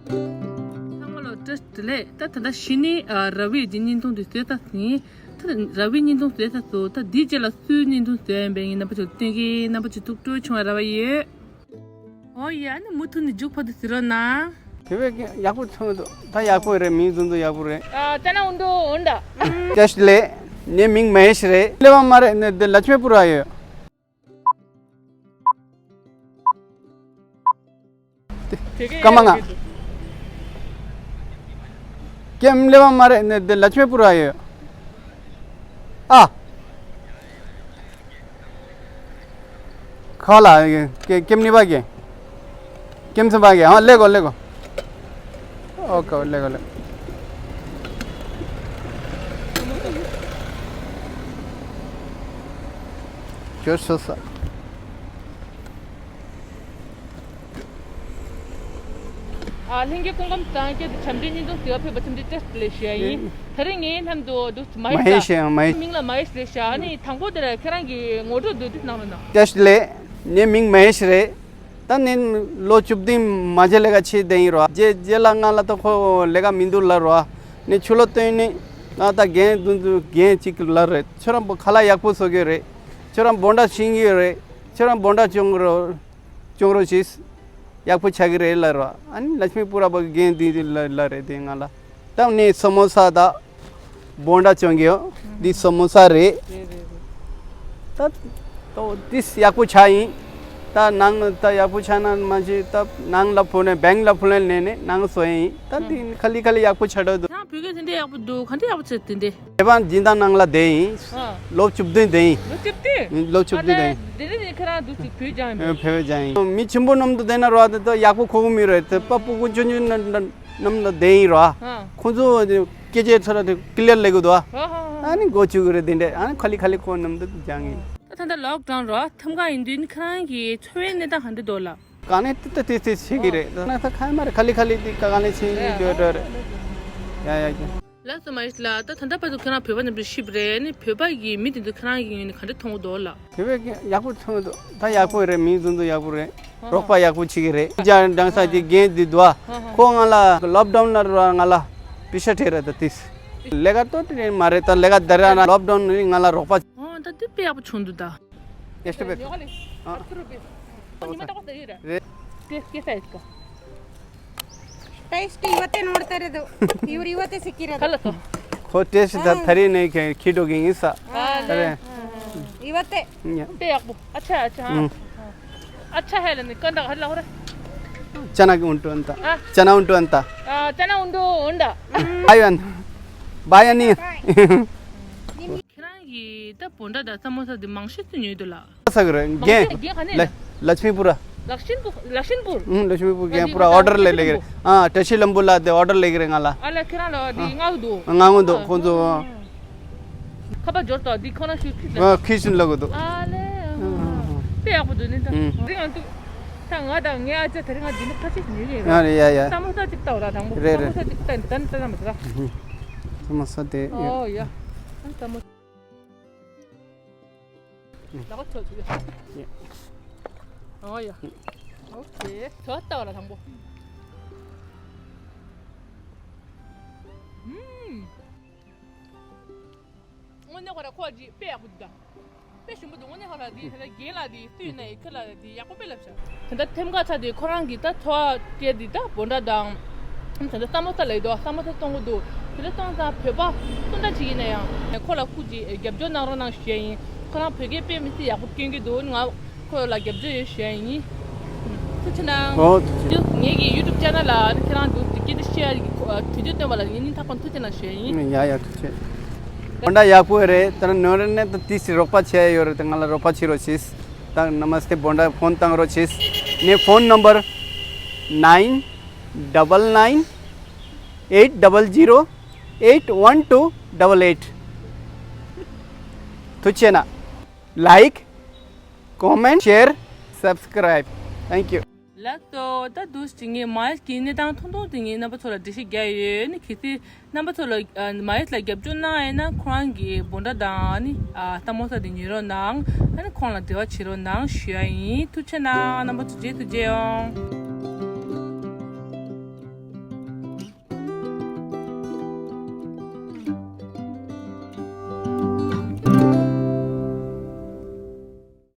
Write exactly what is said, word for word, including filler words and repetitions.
ཚང་མ་ལ་བཀྲ་ཤིས་བདེ་ལེགས། ད་ད་ལྟ་གཞི་ནས་ཨ་ར་བིའི་གི་བརྙན་ཐུང་དེ་བཟོས་ཚར་ཟིན། ད་ར་བིའི་བརྙན་ཐུང་བཟོས་ཚར་སོང་། ད་འདིའི་རྗེས་ལ་སུའི་བརྙན་ཐུང་བཟོས་ཡིན་པ་ཡིན་རྣམ་པ་ཚོ་སྟོན་གི། རྣམ་པ་ཚོ་ཐུགས་སྤྲོ་ཆུང་བ་ར་བ་ཡོད། ཨོ་ཡ། ཨ་ནི་མུ་མཐུད་ནས་མཇུག་བར་དུ་གཟིགས་རོགས་གནང་། དེ་བས་ཀྱང་ཡག་པོ་ཐོན་འདུག་ད་ཡག་པོ་རེད། མིང་ཚོ་འདུག་ཡག་པོ་རེད། ཨ། ཅ་ན་འུན་འདུ་འོན་ད། བཀྲ་ཤིས་བདེ་ལེགས། ངའི་མིང་མ་ཧེ་ཤི་རེད། ཀླད་པ་མ་རེད། ནི་འདི་ལ་ཆེ་པུ་ར་ཡོད། ཀ་མ་ང་། ཀེམ་ཀླད་པ་མ་རེད། ནི་འདི་ལ་ཆེ་པུ་ར་ཡོད། ཨ། ཁ་ལ་ཀེམ་ནི་པ་ཀེ། ཀེམ་སུ་པ་ཀེ། ཨ། ལེ་གོ་ལེ་གོ། ཨོ་ཀེ། ལེ་གོ་ལེ། ཁྱོད་སོ་ས། ཨ། ལྷན་རྒྱས་སྐུ་ཁམས་བཟང་། ཁྱེད་ཚོ་བྱམས་བརྩེའི་བརྙན་ཐུང་གཟིགས་པར་ཕེབས་པ་ཐམས་ཅད་བཀྲ་ཤིས་བདེ་ལེགས་ཞུ་ཡ་ཡིན། ཨེ། དེ་རིང་ངའི་མཉམ་དུ་འདུག་མ་ཧེ་ཤི། མ་ཧེ་ཤི། མིང་ལ་མ་ཧེ་ཤི་ལབ་ཤག་ཨ་ནི་དང་པོ་དེ་ལ་ཁྱེད་རང་གི་ངོ་སྤྲོད་མདོར་བསྡུས་གནང་རོགས་གནང་། བཀྲ་ཤིས་བདེ་ལེགས། ངའི་མིང་མ་ཧེ་ཤི་རེད། ད་ནི་ལོ་བཅུ་བདུན་མ་རྗེས་ལས་ཀ་བྱེད་བསྡད་ཡིན་རོ། རྗེས་རྗེས་ལ་ང་ལ་ད་ཁོ་ལས་ཀ་མི་འདུག་ལབ་རོ། ནི་ཆུ་ལོག་བཏོན་ནི་ང་ད་རྒན་དུ་དུ་རྒན་གཅིག་ལབ་རེད། ཁྱོད་རང་ཁ་ལག་ཡག་པོ་བཟོ་གི་རེད། ཁྱོད་རང་བོན་ཌ་བྱེད་ཀྱི་རེད། ཁྱོད་རང་བོན་ཌ་སྐྱོང་གི་རོ། སྐྱོང་རོགས་བྱེད། ཡག་པོ་ཆགས་ཀྱི་རེད་ལབ་རོ། ཨ་ནི་ལ་ཤི་མི་པུ་ར་པ་རྒན་དེ་ལ་ལ་རེད། དེ་ང་ལ་ད་ནི་སོ་མོ་ས་ད་བོན་ཌ་སྐྱོང་གི་ཡོད། འདི་སོ་མོ་ས་རེད། རེད་རེད་རེད། ད་ཏོ་ཏིས་ཡག་པོ་ཆགས་ཡིན། ད་ནང་ད་ཡག་པོ་ཆགས་ན་མ་གཞི་ད་ནང་ལ་ཕོ་ནས་བེང་ལ་ཕོ་ལེན་ནས་ནས་ནང་བཟོ་ཡིན། ད་འདི་ཁ་ལི་ཁ་ལི་ཡག་པོ་ཆགས་འགྲོ་འདུག་ཁྱེད་རང་བོད་སྐད་དེ་འདྲ་ཡག་པོ་འདུག་ག་འདྲ་ཡག་པོ་བྱས་དེ་འདྲ། དེ་བར་སྦྱིན་བདག་ནང་ལ་བསྡད་ཡིན། ཨ། ལོ་བཅུ་བདུན་བསྡད་ཡིན། ལོ་བཅུ་བདུན། ལོ་བཅུ་བདུན་བསྡད་ཡིན། ཨ་ལས། དེ་རིང་ནས་ཁྱེད་རང་འདུག་ཅིག་བོད་ལྗང་ཡིན། ཨ། བོད་ལྗང་ཡིན། མི་ཆེན་པོ་རྣམས་དུ་བསྡད་ན་རོ། དེ་ད་ཡག་པོ་གོ་གི་མི་རེད། དེ་པ་སྤུ་གུ་ཆུང་ཆུང་རྣམས་ལ་བསྡད་ཡིན་རོ། ཨ། ཁོང་ཚོ་སྐད་ཆ་ཚོ་ར་དེ་ཀི་ལི་ཡར་ལས་གི་འདུག་ཨ། ཨ་ནི་གོ་བཅུག་གི་རེད། དེ་འདྲས་ཨ་ནི་ཁ་ལི་ཁ་ལི་ཁོ་རྣམས་དུ་ལྗང་ཡིན། ད་ད་ལྟ་ལོག་ཌའུན་རོ། ཐམ་ག་ཡིན་དུས་ནི་ཁྱེད་རང་གི་འཚོ་བའི་གནས་སྟངས་ག་འདྲ་འདུག་ལ། གང་ནས་ཏི་ཏི་ཏི་ཏི་བྱེད་ཀྱི་རེད། ན་ད་ཁ་མ་རེད། ཁ་ལི་ཁ་ལི་ཏི་ག་གང་ནས་ཕྱིན་ཡིན་འགྲོ་འགྲོ་རེད། ཡ་ཡ་ཡ། ལགས་སོ། མ་ཧེ་ཤི་ལགས། ད་ད་ལྟ་བར་དུ་ཁྱེད་རང་བོད་པ་རྣམས་ཀྱིས་ཤེས་པ་རེད། ཨ་ནི་བོད་པ་གི་མི་དེ་ཚོ་ཁྱེད་རང་གི་ངོས་ནས་ག་འདྲ་མཐོང་གི་འདུག་ལགས། དེ་བས་ཀྱང་ཡག་པོ་མཐོང་གི་འདུག་ད་ཡག་པོ་རེད། མི་ཚོ་ཚོ་ཡག་པོ་རེད། ཨ་ཧ། རོགས་པ་ཡག་པོ་བྱེད་ཀྱི་རེད། ཨ་ཧ། ལྗང་ལྗང་ས་ཀྱི་རྒན་དེ་འདུག་ཨ། ཨ་ཧ། ཁོ་ང་ལ་ལོག་ཌའུན་ལ་རོ་ང་ལ་པི་ཤ་སྤྲད་རེད། ད་ཏིས་ལས་ཀ་ཏོ་ཏི་མ་རེད། ད་ལས་ཀ་ད་ར་ན་ལོག་ཌའུན་ནི་ང་ལ་རོགས་པ། ཨོ་ད་དེ་དཔེ་ཡག་པོ་བྱུང་འདུག་ད། ཡ་ཤི་པེ། ཨ། ཉི་མ་ཏག་ཏག་ཡོད་རེད། རེད། ཏེ་སྐྱེ་ས་ཡིན་ཀ། ཏེས་ཏི་ཡུ་ཏེ་ནོར་ཏ་རེད་དོ། ཡུ་རི་ཡུ་ཏེ་སི་ཀི་རེད་དོ། ཁོ་ཏེས་ད་ཐ་རི་ནས་ཁེ་ཁི་ཏོ་གི་ཡིན་ས། ཨ་རེད། ཡུ་ཏེ། ཡ། དཔེ་ཡག་པོ། ཨ་ཆ་ཨ་ཆ། ཨ་ཆ་ཧེ་ལ་ནི་ཀ་འདྲ་ཧ་ལ་ཧོ་རེ། ཅ་ན་གི་འུན་ཏོན་ཏ། ཨ། ཅ་ན་འུན་ཏོན་ཏ། ཨ་ཅ་ན་འུན་ཏོན་ཏ། བ་ཡན། བ་ཡན་ནི། ཁྱེད་རང་གིས་ད་བོན་ཌ་དང་ས་མོ་ས་དེ་མང་ཤོས་སུ་ཉོས་འདུག་ལགས། ས་གི་རེད། རྒན། རྒན་ག་ནས་ལ་ལ་ཤི་མི་པུ་ར། ལག་ཤིན་པུ། ལག་ཤིན་པུར། ཨུང་། ལག་ཤི་མི་པུ་རྒན་པུ་ར་ཨོ་ཌར་ལས་ལས་གི་རེད། ཨ་བཀྲ་ཤིས་ལྷུན་པོ་ལ་དེ་ཨོ་ཌར་ལས་གི་རེད་ང་ལ། ཨ་ལ་ཁྱེད་རང་ལ་དེ་མངགས་འདུག་མངགས་འདུག་ཁོང་ཚོ། ཁ་པར་འབྱོར་ཏོ་འདི་ཁོ་ན་ཤུགས་ཁྱི་ལ། ཁྱི་ཤིན་ལ་གོ་འདུག་ཨ་ལས། དཔེ་ཡག་པོ་འདུག་ནི་ད། ཨུང་། འདི་ང་འདུག་ད་ང་དང་ངའི་ཨ་ཅག་དེ་རིང་ང་འདི་ནི་ཁ་ཤས་ཉོས་ཡིན། ཨ་རེད་ཡ་ཡ། ས་མོ་ས་གཅིག་ལྟ་བ་ར་དང་པོ། རེད་རེད། ས་མོ་ས་གཅིག་ལྟ་ནི་ད་ནི་ལྟ་ན་མི་ད། ས་མོ་ས་དེ། ཨོ་ཡ། ཨ་ས་མོ། ལག་པ་ཚོ་ཚོ་ཡ། ཨོ་ཡ། ཨོ་ཁེ། ཚོ་ལྟ་བ་ར་དང་པོ། ཨུམ། དངོས་གནས་ཁོ་ར་ཁོ་ཅི་དཔེ་ཡག་པོ་འདུག་ད། དཔེ་ཞིམ་པོ་འདུག་དངོས་གནས་ཁོ་ར་འདི་ད་རྒན་ལགས་འདི་སུས་ན་ཡི་ཁི་ལ་འདི་ཡག་པོ་དཔེ་ལབ་ཤག་ད་ལྟ་ཐེམ་ཀ་ཚ་དེ་ཁོ་རང་གི་ད་ཚོ་བ་སྐྱེ་འདི་ད་བོན་ཌ་དང་། ད་ལྟ་ས་མོ་ས་ལ་ཡི་དོ་ས་མོ་ས་གཏོང་གི་འདུག་ད་ལྟ་གཏོང་ས་བོད་པ་སུ་འདྲ་ཅིག་ཡིན་ན་ཡང་ཁོ་ལ་ཁུ་ཅིག་རྒྱབ་སྐྱོར་གནང་རོགས་གནང་ཞུ་ཡ་ཡིན། ཁོ་རང་བོད་སྐད་དཔེ་མི་སྲིད་ཡག་པོ་སྐྱོན་གི་འདུག་ང་ཁོ་ལ་རྒྱབ་སྐྱོར་ཡོད་ཞུ་ཡ་ཡིན། ཐུགས་རྗེ་གནང་། ཨོ་ཐུགས་རྗེ། ངེད་ཀྱི་ཡུ་ཊུབ་ཅེ་ནལ་ལ་ཁྱེད་རང་འདུག་སྐད་ཆ་བཤད་ཡ་གི་དུས་ཚོད་བཏོན་པ་ལ་ངེད་གཉིས་ཐག་པ་ཐུགས་རྗེ་གནང་ཞུ་ཡ་ཡིན། ཡ་ཡ་ཐུགས་རྗེ། བོན་ཌ་ཡག་པོ་རེད། ད་ནོར་ནས་ད་ཏི་སི་རོགས་པ་བྱས་ཡོད་རེད། ད་ང་ལ་རོགས་པ་བྱེད་རོགས་བྱེད། ད་ནམ་སྟེ་བོན་ཌ་ཕོན་བཏང་རོགས་བྱེད། ངའི་ཕོན་ནམ་བར་nine double nine eight double zero eight one two double eight། ཐུགས་རྗེ་གནང་། Like, comment, share, subscribe. Thank you. ལགས་སོ། ད་འདུག་སེ་ངས་མ་ཧེ་ཤི་གི་གནས་སྟངས་ཐུང་ཐུང་དེ་ངས་རྣམ་པ་ཚོ་ལ་འགྲེལ་བཤད་རྒྱག་ཡོད་ནི། གལ་སྲིད་རྣམ་པ་ཚོ་ལ་ཨ་མ་ཧེ་ཤི་ལ་རྒྱབ་སྐྱོར་གནང་ཡོད་ན་ཁོ་རང་གི་བོན་ཌ་དང་ནི་ཨ་ས་མོ་ས་དེ་ཉོ་རོགས་གནང་། ཨ་ནི་ཁོང་ལ་འབྲེལ་བ་བྱེད་རོགས་གནང་ཞུ་ཡ་ཡིན། ཐུགས་རྗེ་གནང་། རྣམ་པ་ཚོ་རྗེས་སུ་མཇལ་ཡོང་།